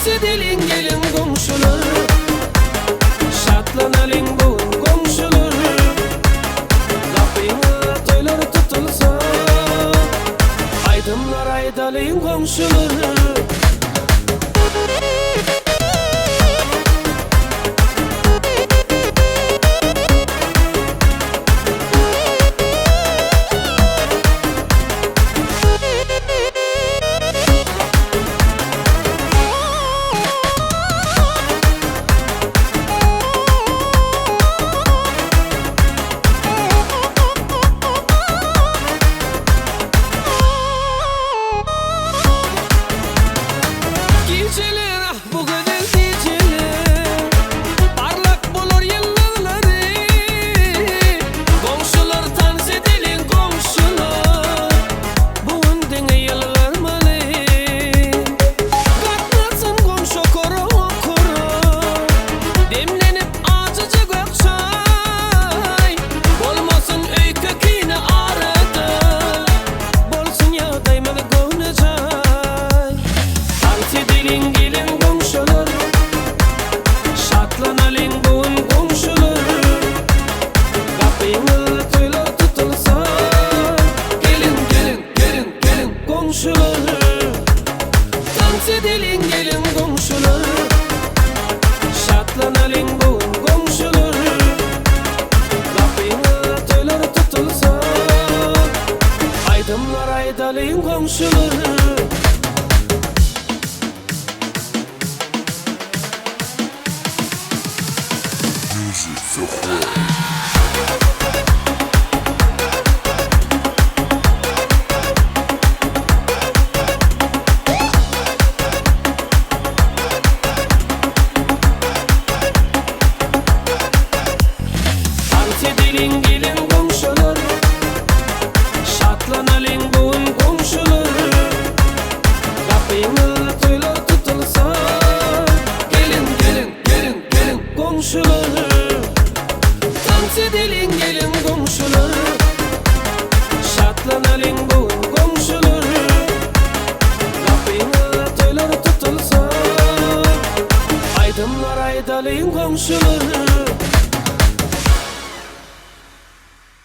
Tans edeliň geliň goňşular, Şatlanalyň bu gün goňşular. Gapyňa toýlar tutulsa, Aýdymlar aýdalyň goňşular. Gijeler ah bu gözel gijeler, Parlak bolar ýyldyzlary. Goňşular tans edeliň goňşular, Bu gün diňe ýylgyrmaly. Gatnasyn goňşy okara okara, Demlenip ajyja gök çaý. Bolmasyn öýke kine arada, Bolsun ýagdaýymyz göwnejaý. Tans edeliň geliň goňşular, Şatlanalyň bu gün goňşular. Gapyňyzda toýlar tutulsa, Geliň, geliň, geliň, geliň goňşular. Tans edeliň geliň goňşular, Şatlanalyň bu gün goňşular. Gapyňyzda toýlar tutulsa, Aýdymlar aýdalyň goňşular. Tans edeliň geliň goňşular, Şatlanalyň bu gün goňşular. Gapyňyzda toýlar tutulsa, Geliň, geliň, geliň, geliň goňşular. Tans edeliň geliň goňşular, Şatlanalyň bu gün goňşular. Gapyňyzda toýlar tutulsa, Aýdymlar aýdalyň goňşular.